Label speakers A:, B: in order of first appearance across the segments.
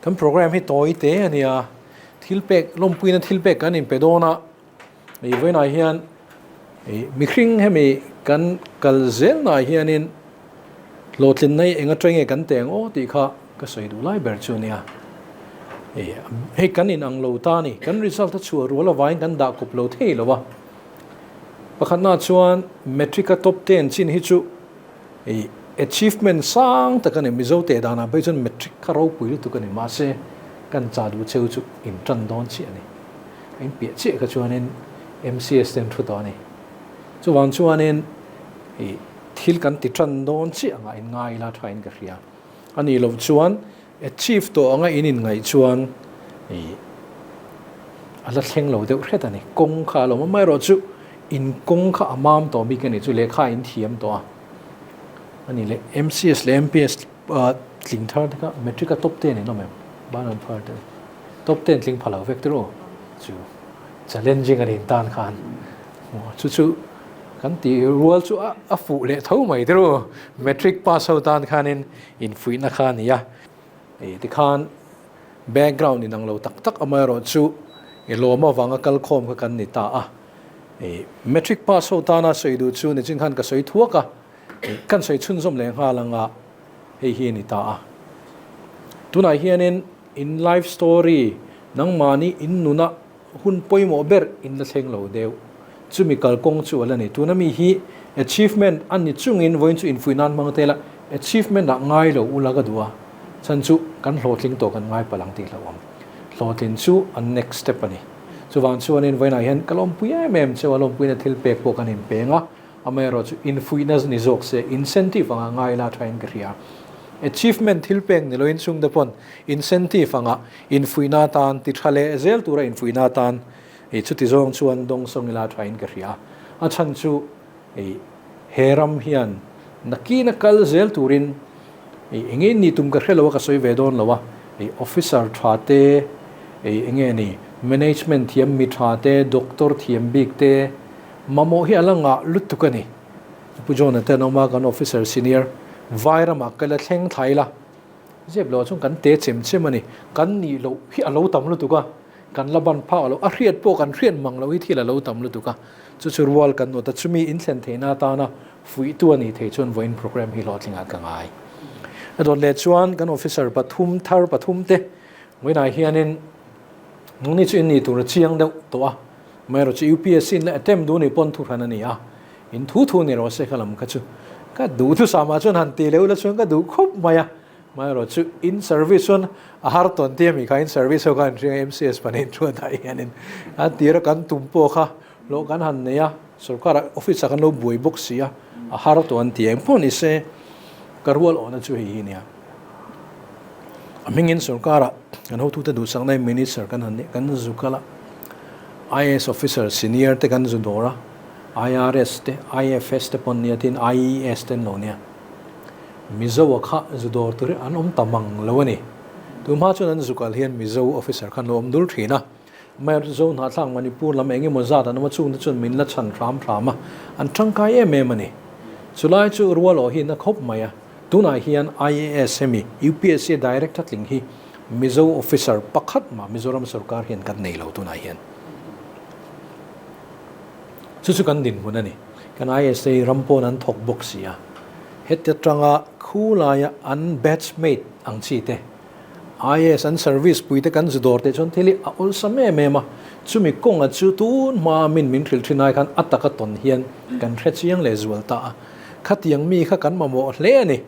A: Kan program hi tawi te a nia, thil pek lawmpuina thil pek kan inpe dawn a, hei vawiinah hian mihring hemi kan kal zelnaah hianin hlawhtlinna hi eng atang nge kan teng aw tih kha ka sawi duh lai ber chu a nia. Hei kan inang lo ta a ni, kan result a chhuah rual avangin kan dah kawp lo thei lo a. Pakhatnaah chuan matric a top ten chin hi chu Hei achievement sang tak a ni, Mizo teh danah phei chuan matric kha ropui lutuk a ni, mahse kan cha duh cheu chu in tan dawn chiah a ni. A in piah chiah kha chuanin MCS te an thu tawh a ni. Chuvang chuanin hei thil kan ti tan dawn chiah angah in ngai ila tha in ka hria. A nih loh chuan achieve tawh anga in inngaih chuan hei a la thleng lo deuh hret a ni. Kawng kha a lo awm amaherawhchu in kawng kha a mam tawh bik a ni chu lehkha in thiam tawh a. A ni leh MCS leh MPS tling thar te kha matric a top ten in awm em? Ban an phar te top ten tling pha lo vek tiraw chu challenging a ni in tan khan chu chu kan tih rual chu a fuh leh tho mai tiraw matric pass ho tan khanin infuihna kha a ni a. Tikhan background inang lo tak tak amaherawhchu i lawm avanga kalkhawm kha kan ni ta a. Matric pass ho tana sawi duh chu nichin khan ka sawi thuak a, kan sawi chhunzawm leh nghal anga hei hi a ni ta a. Tunah hianin in life story nangmahni in nuna hun pawimawh ber in la thleng lo deuh. Chumi kalkawng chu a la ni. Tuna mi hi achievement a ni chungin vawiin chu infuih nan hmang tel a, achievement ah ngai lo ula ka duh a, chhan chu kan hlawhtling tawh kan ngai palh ang tih hlauhawm. Hlawhtlin chu a next step a ni. Chuvang chuanin vawiinah hian ka lawmpui em em cheu a, lawmpuina thil pek pawh kan inpeng a, amaherawh chu infuihna ni zawk se incentive anga ngai la thain ka hria. Achievement thil pek ni loin chhungte pawn incentive anga infuihna atan ti tha leh zel tura infuihna atan ei chuti zawng chuan dawng sawng ila thain ka hria. A chhan chu ei he ram hian nakina kal zel turin ei enge ni tum ka hre lo a ka sawi ve dawn lo a, ei officer tha te ei enge ni management thiam mi tha te doctor thiam bik te mamawh hi a la ngah lutuk a ni. Pu John-a te an awm a kan officer senior vai ramah ka la thleng thlai la zep lo ah chuan kan te chem chem a ni. Kan nih loh hi a lo tam lutuk a, kan la ban phak loh a hriat pawh kan hriat mang loh hi thil a lo tam lutuk a, chu chu rual kan nawt a, chumi inthlen theihna atana fuihtu a nih theih chuan vawiin program hi hlawhtlingah ka ngai. A dawt leh chuan kan officer pathum thar pathum te vawiinah hianin nangni chu in nih tur a chiang deuh tawh a, amaherawhchu UPSC in la attempt duh nih pawn thuhran a ni a, in thu thu ni rawh se kha lam kha chu ka duh thusam ah chuan han ti leh ula chuan ka duh khawp mai a. Amaherawh chu in service chuan a har tawn tia mi kha in service ho khan hria MCS pahnih thu a dah hianin a tira kan tum pawh kha hlawh kan han nei a, sorkar office ah kan lo buai bawk si a, a har tawn ti eng pawh ni se ka rual awhna chu hei hi nia. A hmingin sorkar ah kan hotute duhsakna in minister kan han kan zu kal a, IAS officer senior te kan zu dawr a, IRS te, IFS te pawn nia tin IES te an lo nia. Mizo a kha zu dawr tur hi an awm ta mang lo a ni. Tunhma chuan an zu kal hian Mizo officer khan lo awm dul thin a. Amaherawhchu Zo hnahthlak Manipur lam eng emaw zat an awm a, chungte chuan min la chhan hram hram a, an tangkai em em a ni. Chulai chu rual awh hi na khawp mai a, tunah hian IAS hemi UPSC director tling hi Mizo officer pakhat mah Mizoram sorkar hian kan nei lo tunah hian. Chu chu kan dinhmun a ni. Kan ISA ram pawn an thawk bawk si a. Heti atanga khu laia an batch mate ang chi te, IAS an service pui te kan zu dawr teh chuan thil hi a awlsam em em a. Chumi kawnga chu tun hma min min hrilh thin ai khan a taka tawn hian kan hre chiang leh zual ta a. Khatiang mi kha kan mamawh hle a ni.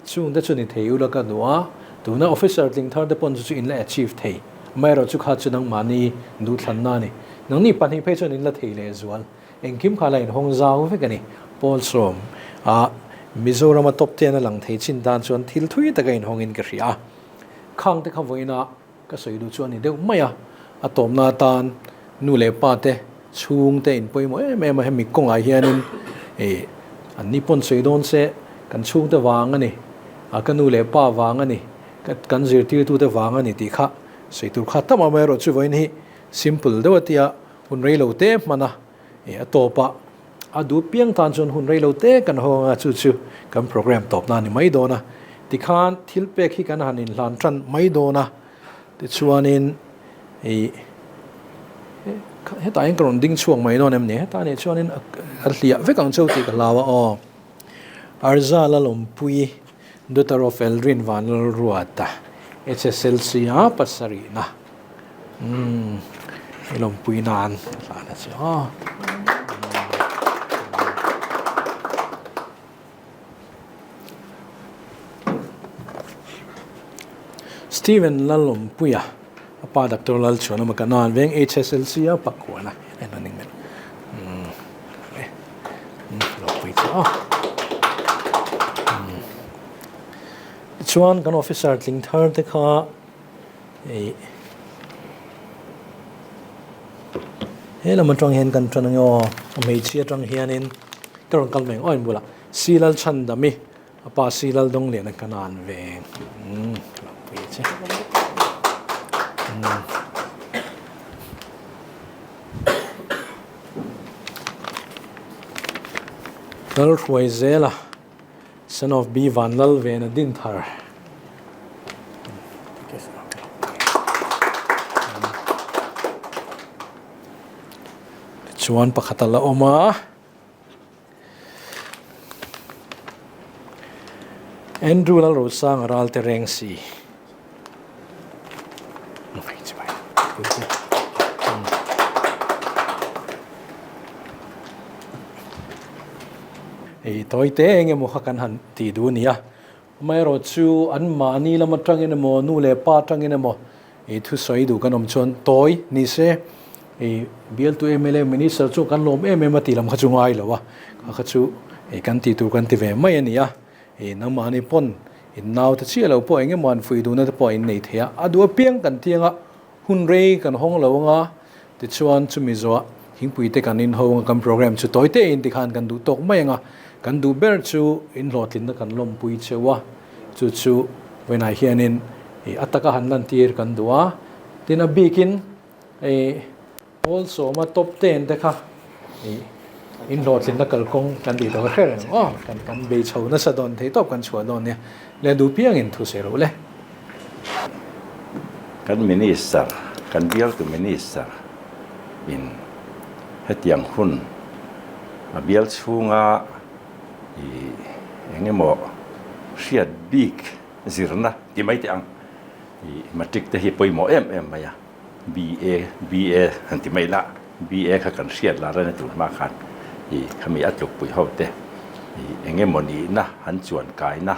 A: Chungte chu ni thei ula ka duh a, tuna officer tling thar te pawn chu chu in la achieve thei. Amaherawhchu kha chu nangmahni duhthlanna a ni. Nangni pahnih phei chuan in la thei leh zual. Engkim kha la inhawng zau vek a ni. Paul Sawm a Mizorama top ten a lang thei chin tan chuan thil thui taka inhawngin ka hria a. Khang te kha vawiina ka sawi duh chu a ni deuh mai a. A tawpna atan nu leh pa te chhung te in pawimawh em em a, hemi kawngah hianin ih an ni pawn sawi dawn se kan chhungte vang a ni, a ka nu leh pa vang a ni, kan zirtirtute vang a ni tih kha sawi tur kha tam amaherawhchu vawiin hi simple deuh a tia Hun rei lo te hman a, a tawp a, a duh piang tan chuan hun rei lo te kan hawng anga chu chu kan program tawp na a ni mai dawn a. Tikhan thil pek hi kan han inhlan tan mai dawn a. Tichuanin i hetah hian ka rawn ding chhuak mai dawn em ni? Hetah nih chuanin a hliah vek ang cheu tih ka hlau a aw. Arza Lalawmpuii, daughter of Eldrin Vanlalruata, HSLC a pasarihna. Umm i lawmpui nan hlan a che aw. Steven Lalawmpuia, a pa Doctor Lalchhuana Makanan veng HSLC a pakhuana en a ni mai. Umm lawmpui che aw. Tichuan kan officer tling thar te kha Hei he lam atang hian kan tan ange aw a hmeichhia atang hianin ka rawn kal mai ang aw in bulah Silal Chhandami a pa Silal Dawngliana ka nan ve umm ka lo pui che umm Lalhruaizela. Son of B Vanlalvena Dinthar. Tichuan pakhat a la awm a. Andrew Lalrosanga Ralte Rengsi. Hei tawi te eng emaw kha kan han ti duh a ni a, amaherawh chu an mahni lam atangin emaw nu leh pa atangin emaw i thusawi duh kan awm chuan tawi ni se i bialtu mla minister chu kan lawm em em a tih lam kha chu ngai lo a, kha kha chu kan tih tur kan ti ve mai a ni a. I nangmahni pawn in naute chiah lo pawh eng emaw an fuih duhna te pawh a innei thei a, a duh apiang kan tiang a, hun rei kan hawng lo anga, tichuan chumi zawh thingpui te kan inho anga kan program chu tawi te in tikhan kan duh tawk mai anga, kan duh ber chu in hlawhtlinna kan lawmpui cheu a, chu chu vawiinah hianin i a taka han lantir kan duh a, tin a bikin i Pawl sawma top ten te kha ih in hlawhtlinna kalkawng kan tih tawh hre reng aw kan kan bei chho nasa dawn thei tawp kan chhuah dawn nia le duh piangin thu sawi rawh le.
B: Kan Minister, kan bialtu Minister in hetiang hun a bial chhunga ih eng emaw hriat bik zirna ti mai teh ang ih matric te hi pawimawh em em mai a. BA, BA han ti mai la, BA kha kan hriat lar a ni tur hma khan i khami a tlukpui ho te i eng emaw nihna han chuan kaina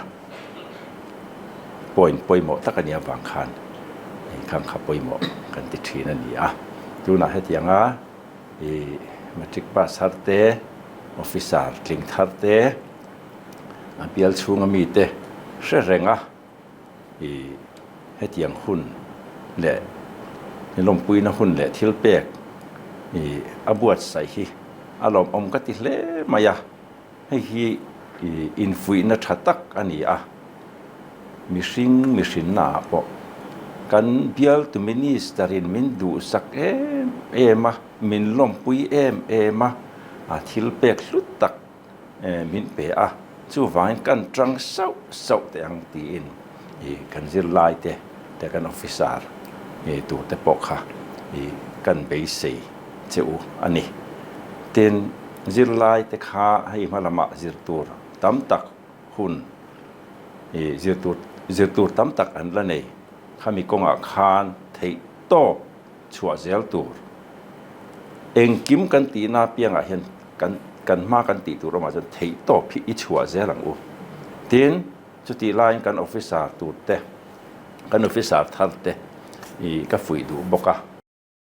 B: point pawimawh tak a nih avang khan i khang kha pawimawh kan ti thin a ni a. Tunah hetianga i matric pass har te, officer tling thar te, a bial chhunga mite hre reng a. I hetiang hun leh i lawmpuina hun leh thil pek i a buatsaih hi a lawmawm ka ti hle mai a, hei hi i infuihna tha tak a ni a, mihring mihrinna ah pawh kan bialtu minister in min duhsak em em a, min lawmpui em em a, a thil pek hlut tak min pe a, chuvangin kan tang sauh sauh teh ang tiin ih kan zirlai te te kan officer ih tur te pawh kha ih kan beisei che u a ni. Tin, zirlai te kha hei hma lamah zir tur tam tak hun ih zir tur zir tur tam tak an la nei, khami kawngah khan theih tawp chhuah zel tur. Engkim kan tihna piangah hian kan kan hma kan tih tur awmah chuan theih tawp hi i chhuah zel ang u. Tin, chutih laiin kan officer tur te, kan officer thar te i ka fuih duh bawk a.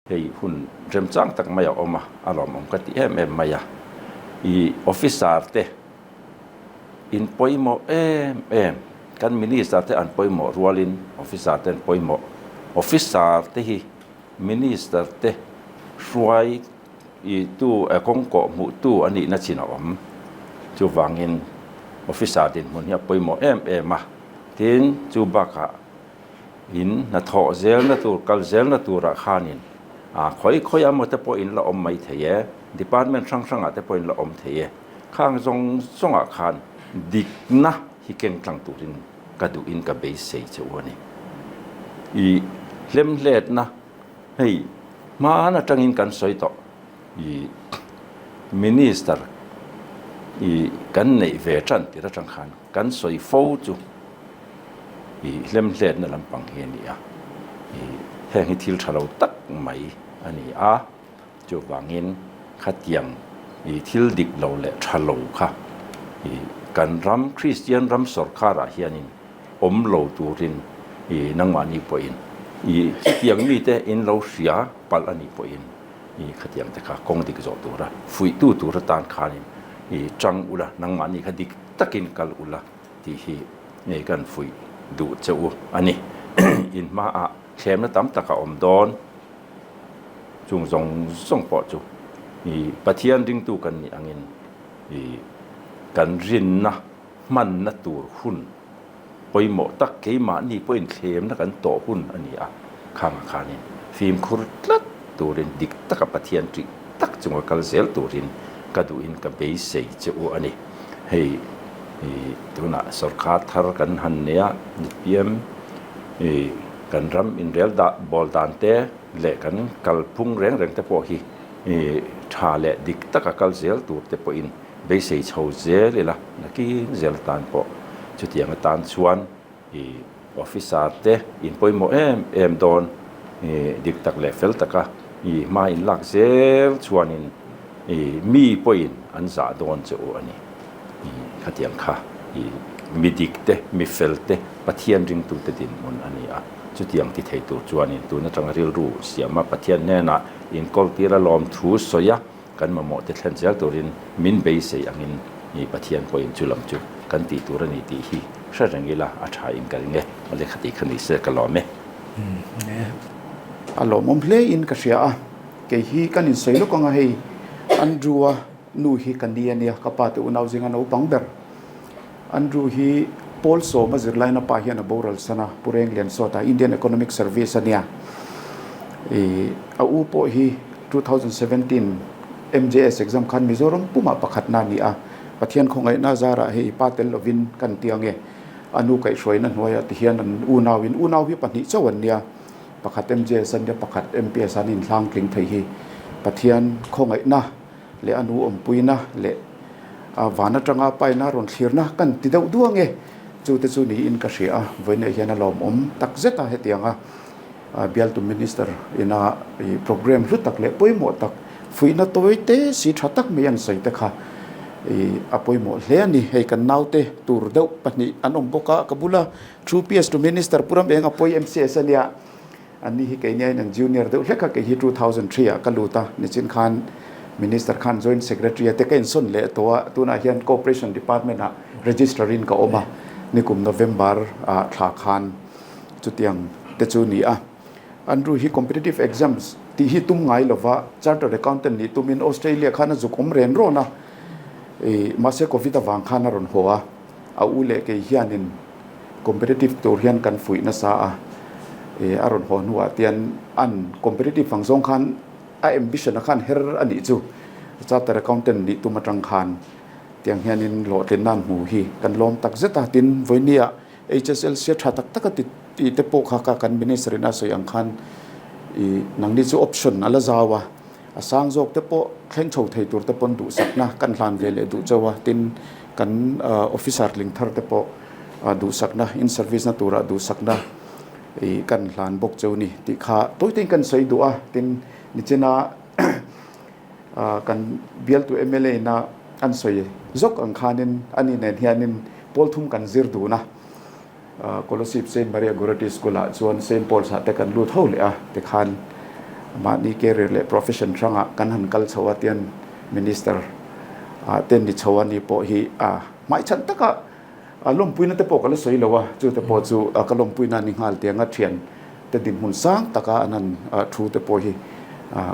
B: Hei hun remchang tak mai a awm a, a lawmawm ka ti em em mai a. I officer te in pawimawh em em, kan minister te an pawimawh rualin officer te an pawimawh. Officer te hi minister te hruai I tu e kawng kawh hmuh tu a nihna chin a awm. Chuvangin officer dinhmun hi a pawimawh em em a, tin chu bakah in hnathawh zelna tur kal zelna turah khanin a khawi khawi a maw te pawh in la awm mai thei e, department hrang hrangah te pawh in la awm thei e, khang zawng zawngah khan dikna hi keng tlang turin ka duhin ka beisei che u a ni. I. Hlemhletna hei hmaan atangin kan sawi tawh i Minister i kan neih ve tan tir atang khan kan sawi fo chu i hlemhletna lampang hi a ni a, i heng hi thil tha lo tak mai a ni a. Chuvangin khatiang i thil dik lo leh tha lo kha i kan ram Kristian ram sawrkarah hianin awm lo turin i nangmahni pawhin i khitiang mite in lo hria palh a nih pawhin i khatiang te kha kawng dik zawh tura fuihtu tur atan khanin i tang ula nangmahni kha dik takin kal ula tih hi ngei kan fuih duh che u a ni. In hmaah thlemna tam tak a awm dawn. Chung zawng zawng pawh chu i Pathian ringtu kan nih angin i kan rinna hmanna tur hun pawimawh tak keimahni pawhin thlemna kan tawh hun a ni a, khangah khanin fimkhur tlat turin dik taka Pathian ṭih tak chunga kal zel turin ka duhin ka beisei che u a ni. Hei i tunah sawrkar thar kan han nei a, zpm i kan ram inrel dah bawl dan te leh kan kalphung reng reng te pawh hi i tha leh dik taka kal zel tur te pawhin beisei chho zel ila nakin zel atan pawh chutiang atan chuan i officer te in pawimawh em em dawn i dik tak leh fel taka i hma in lak zel chuanin i mi pawhin an zah dawn che u a ni. I khatiang kha i mi dik te, mi fel te, Pathian ringtute dinhmun a ni a. Chutiang ti thei tur chuanin tun atanga rilru siama Pathian hnenah inkawltir a lawm thu sawi a, kan mamawh te thlen zel turin min beisei angin i Pathian pawhin chu lam chu kan tih tur a ni tih hi hre reng ila a tha in ka ring e. A lehkha tih kha ni se ka lawm e.
C: A lawmawm hle in ka hria a, kei hi kan insawi lawk anga hei Andrew-a Nu hi ka ni a nia, ka pa te unau zinga naupang ber. Andrew hi Paul Sawma zirlaina pa hian a boral san a, Pu Renglian Sawta, Indian Economic Service a nia. I a u pawh hi 2017 MJS exam khan Mizoram pumah pakhatna a ni a, Pathian khawngaihna zarah hei pa tel lovin kan ti ange. A nu kaihhruaina hnuaiah ti hian an unauin, unau hi pahnih chauh an nia, pakhat MJS a nia, pakhat MPS an inhlang tling thei hi Pathian khawngaihna leh a nu awmpuina leh a van atanga paina rawn thlirna kan ti deuh duang e. Chu te chu niin ka hria a, vawiinah hian a lawmawm tak zet a hetianga bialtu Minister ina ih programme hlu tak leh pawimawh tak fuihna tawi te si tha tak mai an sawi te kha ih a pawimawh hle a ni. Hei kan naute tur deuh pahnih an awm bawk a, ka bula thu PS to Minister Pu Rameng a pawi MCS a nia. Anni hi keini aiin an junior deuh hlek a, kei hi 2003 ah ka lut a, nichin khan Minister khan Joint Secretary a te ka insawn leh tawh a, tunah hian Cooperation Department ah register in ka awm a, nikum November ah thla khan chutiang te chu ni a. Andrew hi competitive exams tih hi tum ngai lova Chartered Accountant nih tumin Australia khan a zuk awm ren rawn a, ih mahse Covid avang khan a rawn haw a. A u leh kei hianin competitive tur hian kan fuih nasa a, ih a rawn haw hnuah tian an competitive ang zawng khan a ambition a khan her a nih chu charter accountant nih tum atang khan tiang hianin hlawhtlinna an hmu hi kan lawm tak zet a, tin vawinia HSLC a tha tak tak a ti tih te pawh kha kan minister in a sawi ang khan ih nangni chu option a la zau a. A sang zawk te pawh thleng chho thei tur te pawn duhsakna kan hlan ve leh duh chauh a, tin kan officer tling thar te pawh duhsakna in service na turah duhsakna ih kan hlan bawk chauh ni tih kha tawi tein kan sawi duh a, tin nichina kan bialtu mla ina an sawi zawk ang khanin ani nen hianin pawl thum kan zir dun a. Kolasib Saint Maria Goretti School ah chuan Saint Paul's ah te kan lut ho leh a, tikhan mahni career leh profession hrangah kan han kal chho a tian Minister ah te ni chho a ni pawh hi a hmaichhan taka lawmpuina te pawh ka la sawi lo a, chu te pawh chu ka lawmpuina ni nghal tianga thian te dinhmun sang taka an han thu te pawh hi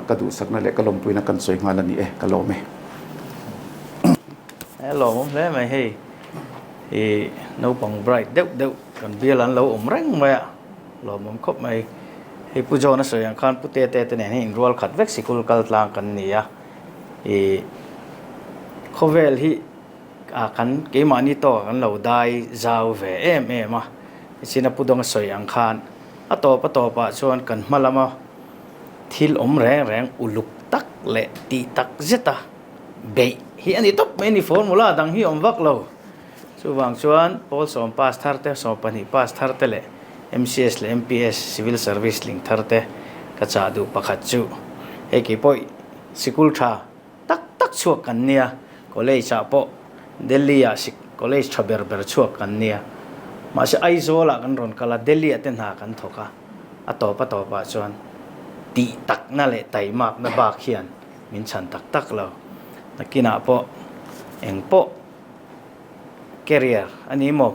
C: ka duhsakna leh ka lawmpuina kan sawi nghal a ni e, ka lawm e.
D: He lawmawm hle mai hei. I naupang bright deuh deuh kan bial an lo awm reng mai a, lawmawm khawp mai. Hei Pu John a sawi ang khan Pu Tete te nen hi inrual khat vek sikul kal tlang kan ni a, i khawvel hi a kan keimahni tawkah kan lo dai zau ve em em a, nichin a Pu Dawng a sawi ang khan. A tawp a tawpah chuan kan hma lama thil awm reng reng uluk tak leh tih tak zeta beih hi a ni tawp mai a ni. Formula dang hi awm vak lo. Chuvang chuan pawl sawm pass thar te, 12 pass thar te leh MCS leh MPS Civil Service ling thar te ka chah duh pakhat chu hei kei pawh sikul tha tak tak chhuak kan nia, college ah pawh Delhi ah college tha ber ber chhuak kan nia. Mahse Aizawl ah kan rawn kal a, Delhi ah te hna kan thawk a, a tawp a tawp ah chuan tih takna leh taimakna bak hian min chhan tak tak lo. Nakinah pawh eng pawh career a ni maw,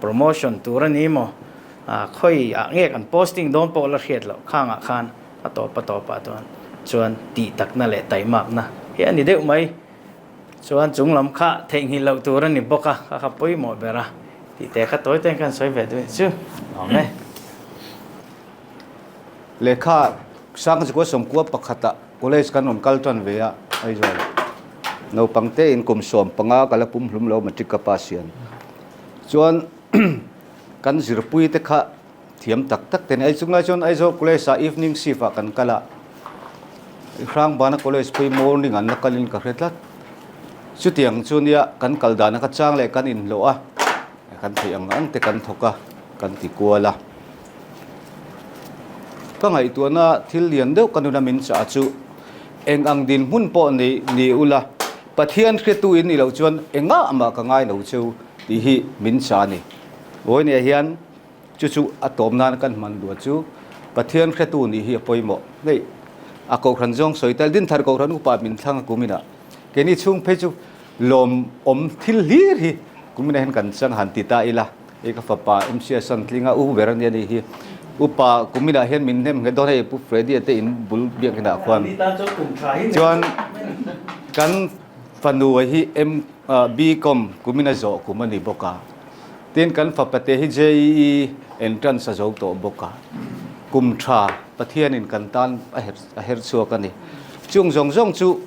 D: promotion tur a ni maw, khawi ah nge kan posting dawn pawh la hriat loh khangah khan a tawp a tawp ah chuan chuan tih takna leh taimakna hi a ni deuh mai. Chuan chung lam kha theihnghilh loh tur a ni bawk a, kha kha pawimawh ber a tih te kha tawi ten khan sawi ve duh chu awm e.
E: Lehkha Sangzikua Sawmkua pakhatah college kan rawn kal tan ve a, Aizawl naupang te in kum 15 ka la pum hlum lo matric ka pass hian chuan kan zirpui te kha thiam tak tak te ni. Ai chunglai chuan Aizawl college ah evening shift ah kan kal a, Hrangbana college phei morning an la kalin ka hre tlat. Chutiang chu nia kan kal dana ka chang leh kan inhlawh a, kan theih ang ang te kan thawk a, kan ti kual a. Ka ngaihtuahna thil lian deuh ka nuna min chah chu eng ang dinhmun pawh nei ni ula Pathian hriatu in nih loh chuan engah mah ka ngai lo cheu tih hi min chah a ni. Vawinia hian chu chu a tawp nan kan hman duah chu Pathian hriatu nih hi a pawimawh. Hei a kohhran zawng sawi tel Dinthar kohhran upa min thlang a kuminah keini chhung phei chu lawmawm thil hlir hi kuminah hian kan chang han ti ta ila. Hei ka fapa MCS an tling a, u ber a nia nih hi. Upa kuminah hian min hnem nghet dawn hei Pu Freddy a te in bul biak inah khuan. Chuan kan fanu a hi M BCom kumin a zawh kum a ni bawk a. Tin kan fapa te hi JEE entrance a zo tawh bawk a. Kum tha Pathianin kan tan a her a her chhuak a ni. Chung zawng zawng chu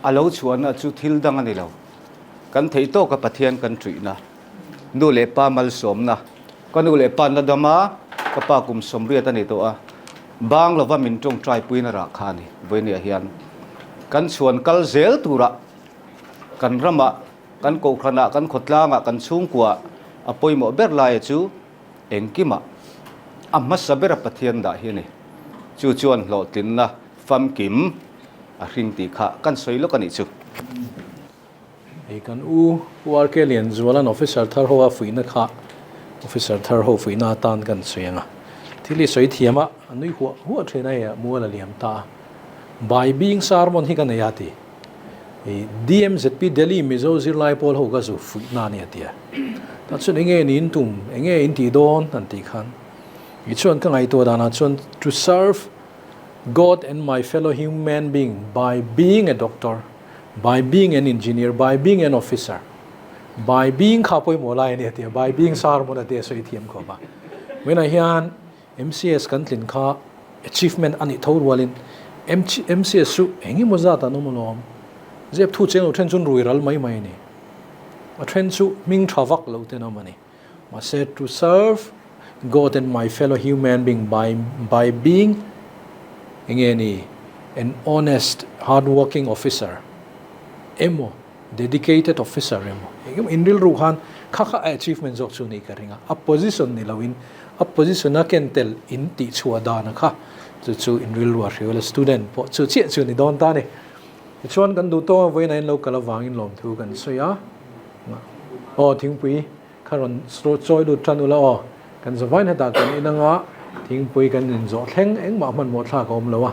E: a lo chhuahna chu thil dang a ni lo. Kan theih tawka Pathian kan ṭuihna, nu leh pa malsawmna, ka nu leh pa na dama ka pa kum 80 a ni tawh a, bang lova min ṭawngṭai puina rah kha a ni. Vawinia hian kan chhuan kal zel turah kan ramah, kan kohhranah, kan khawtlangah, kan chhungkuaah a pawimawh ber laia chu engkimah a hmasa bera Pathian dah hi a ni. Chu chuan hlawhtlinna famkim a hring tih kha kan sawi lawk a nih chu.
A: Hei kan u Pu RK Lianzuala'n officer thar ho a fuihna kha officer thar ho fuihna atan kan sawi ang a. Thil hi sawi thiam a, a nui huah huah thin a hei a mual a liam ta a. Bai bing sermon hi ka nei a ti. Hei DMZP Delhi Mizo zirlai pawl ho ka zu fuihna a ni a ti a. Tah chuan enge niin tum, enge in tih dawn an tih khan. Tichuan ka ngaihtuah danah chuan to serve God and my fellow human being by being a doctor, by being an engineer, by being an officer, by being kha pawimawh lai a ni a ti a, by being sermon a ti a sawi thiam khawp a. Vawiinah hian MCS kan tlin kha achievement a nih tho rualin MCS chu eng emaw zat an awm alawm. Zep thu cheng lo then chuan rui ral mai mai a ni. A then chu hming tha vak lo ten a awm a ni. Mahse to serve God and my fellow human being by by being enge ni an honest hardworking officer emaw dedicated officer emaw engemaw in rilru khan kha kha a achievement zawk chu nih ka ring a, a position ni loin a position a ken tel in tih chhuah dan a kha chu chu in rilru a hriau la student pawh chu chiah chu ni dawn ta a ni. Tichuan kan duh tawng a vawiin a in lo kal avangin lawmthu kan sawi a. Aw thingpui kha rawn chawi lut tan ula aw, kan zavain hetah kan in anga thingpui kan inzawh thleng engmah hmanhmawh thlak a awm lo a.